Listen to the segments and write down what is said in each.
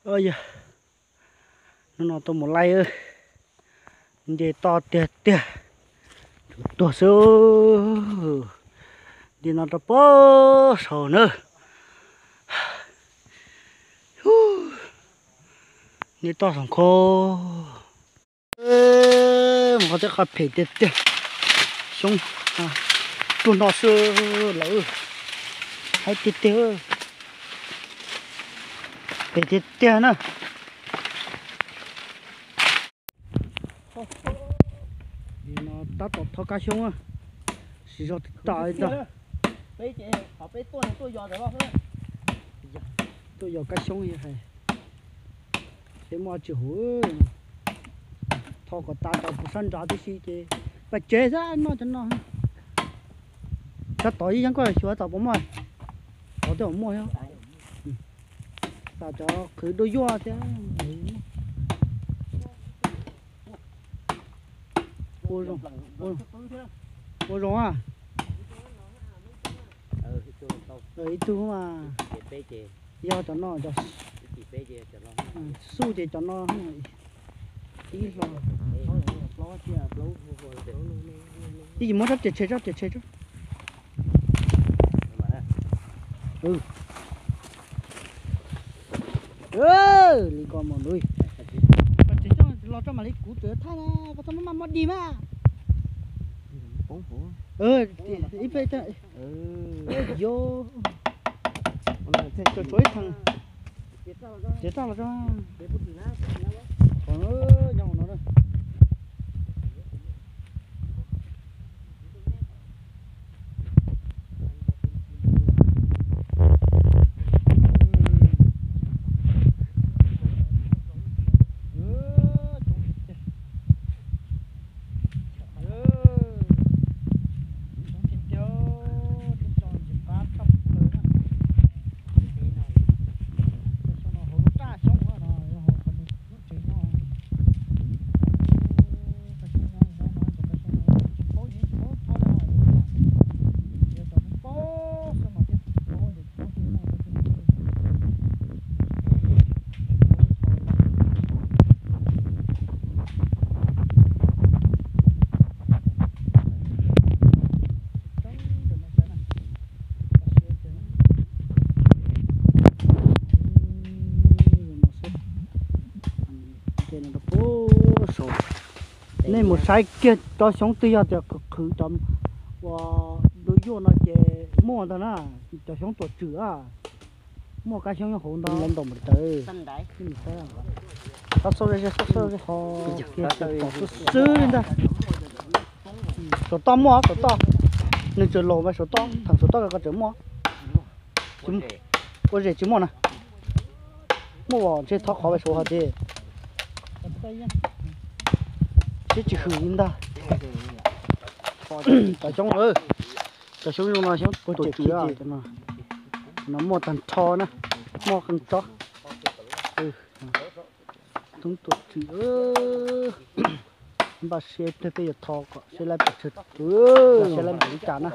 Yog, hnub no tuaj mus laij, nce toj tiag tiag, tuag xwb. Nce no rau pem saud na. Nce toj saum khov. Mus qhov tej qhov phem tiag tiag. Xyoob ruaj no xwb lawm. Haib tiag tiag. Phem tiag tiag na. Tab tom thov kab xyoob, siv zog tag li ntag. Tuaj yos kab xyoob hais, seb muaj tsis huv. Thov kom tas rau puag sab nrad tib si ces pais tsev xwb noj cov no. Sab tod ib yeeb koj xyuas tom puas muaj, tod twb muaj thiab. Tam cov qhwv dua yuaj thiab. Ua zoo, ua zoo a. Ib tug mas yog cov no, xub ces cov no ib hlo. Ib yim muab tsob ris tshe, tsob ris tshe tsob. Li ko mus ntuj, koj tsis coj los tso mam li kuv txawm thaj na, koj txhob muab maj muab dig mas. Ib peb yo, tsuav ib theem, txiav tag los tso. Qhov nyob hauv no na. Nej mus saib kiag tsob xyoob twg yog tias qhwv qhwv cov uas dua yuaj no ces muaj ntag na, cov xyoob tuam tswm a. Muaj kab xyoob nyob hauv ntag. Xwb xwb li ntag. Saum toj muaj, saum toj. Nws tseem laus mas saum toj, thaum saum toj ko tseem muaj. Ua zem tsis muaj na. Muaj os, ntshe thov qhov pem saud hos tiag. Seb tsis hwm li ntag. Cov xyoob, cov xyoob zoo no xyoob tuam tswm, cov no muaj tag nrho na, muaj qee tsob. Xyoob tuam tswm. Npaj siab ib pliag peb yuav thov kom seb lawv pes tsawg, seb lawv npaum li cas na.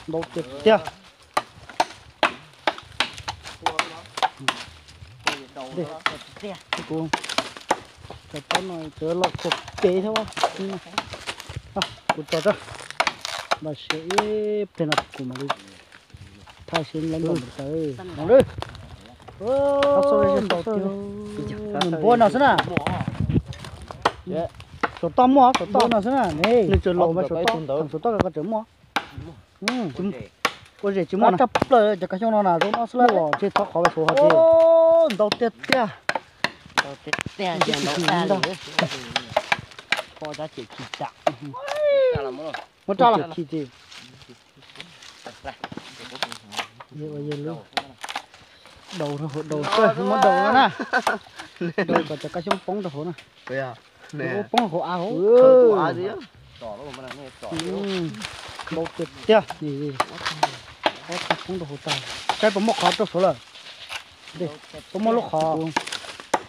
Ntau tiag tiag. Kuv cov taub no tsuas los khuam pem thiab. Kuv tso rau, npaj siab ib pliag no kuv mam li thaj siab lawv npaum li cas. Nws npuab no xwb na. Saum toj muaj, saum toj no xwb na. Nws tseem laus mas saum toj, thaum saum toj ko tseem muaj. Ua zem tsis muaj na. Tshaj plaws cov kab xyoob no na, zoo no xwb los ntshe thov qhov pem saud hos tiag. Ntau tiag tiag. Muab raj los. Daus rau hauv, daus, muab daus no na. Daus kom cov kab xyoob poob rau hauv na. Poob hauv av hauv. Ntau tiag tiag. Poob rau hauv tag. Saib puas muaj qhov rau saud lawm. Puas muaj lub qhov,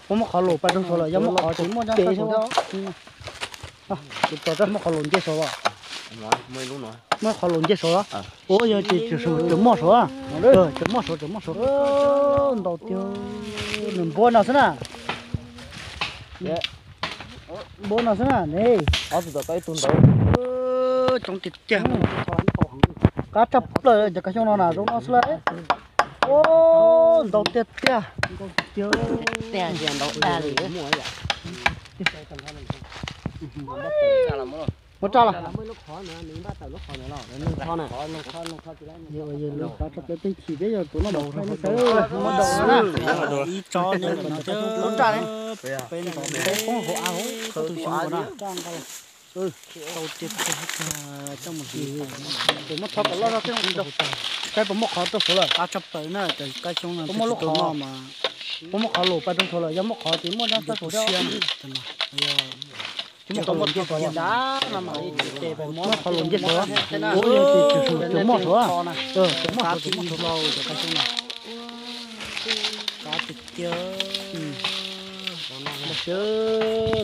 puas muaj qhov los pais rau saud lawm, yog muaj qhov ces muaj cov pem thiab. Kuv tso muaj qhov los nce saud los. Muab qhov los nce saud los? Ua yog ces tseem muaj saud, tseem muaj saud, tseem muaj saud. Ntau tiag. Nws npuab no xwb na. Npuab no xwb na ne. Coob tiag tiag. Qab tshaj plaws cov kab xyoob no na zoo no xwb lawm. Ntau tiag tiag. Muab tsa los. Ib tsob ne, peb ntov peb poob hauv av hauv qhov tus xyoob na. Tau tiag tiag, coj mus hliv. Puas muab thov kom loj zog thiab, saib puas muaj qhov rau saud lawm. Qab tshaj plaws na, cov kab xyoob no puas muaj lub qhov, puas muaj qhov los pais rau saud lawm, yog muaj qhov ces muaj zog rau saud thiab. Tsis muaj qhov los nce saud dav no mas ces pais muab qhov los nce saud. Ua yog ces tseem muaj saud, tseem muaj saud, tseem muaj saud cov kab xyoob no. Qab tiag tiag.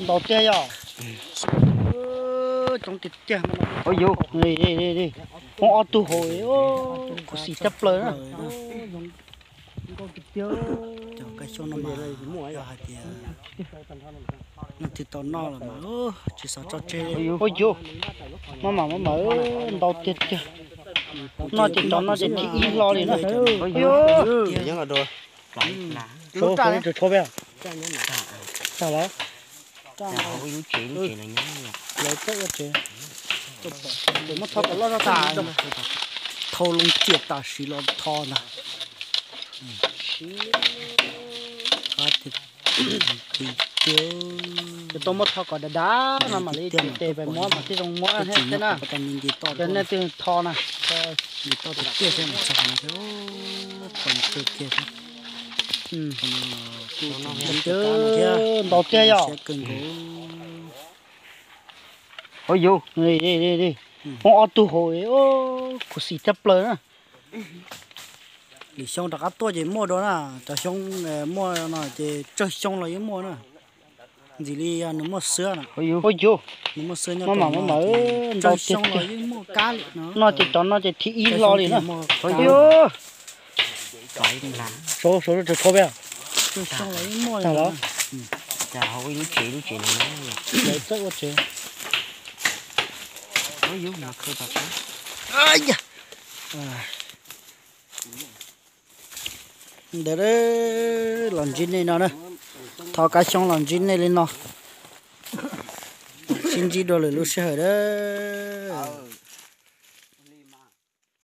Ntau tiag yog. Coob tiag tiag. Poob ob tug hauv, khuv xim tshaj plaws na. Cov kab xyoob no mas yog hais tias leej twg tau noj los mas tsis xav tso tseg. Ua yus, maj mam maj mam, ntau tiag tiag. Noj ces cov no ces thib ib hlo li na. Ua yus, tag los. Thau loo tiag tam sim los tho ntag. Tau muab tho kom dav dav no mam li tes pes muab mas thiaj zoo muab thiab na. Cov nej twg tho na, tho tiag thiab mas txog qhov no thiab. Ntau tiag yog. Ua yus, poob ob tug hauv, khuv xim tshaj plaws na. Lwm xyoo rov qab tuaj ces muaj dua na, cov xyoo muaj no ces tsawg xyoo los yeej muaj na. Ntxim li yog nws muaj xwab na. Ua yus, nws muaj xwab nyob, maj mam, tsawg xyoo los yeej muaj kab li no. Noj ces cov no ces thib ib hlo li na. Ua yus, saud saud tseem tho peb. Tsawg xyoo los yeej muaj tag los. Ntawd los ntsib nej no na, tho kab xyoob los ntsib nej li no, sib ntsib dua lwm lub sij hawm a.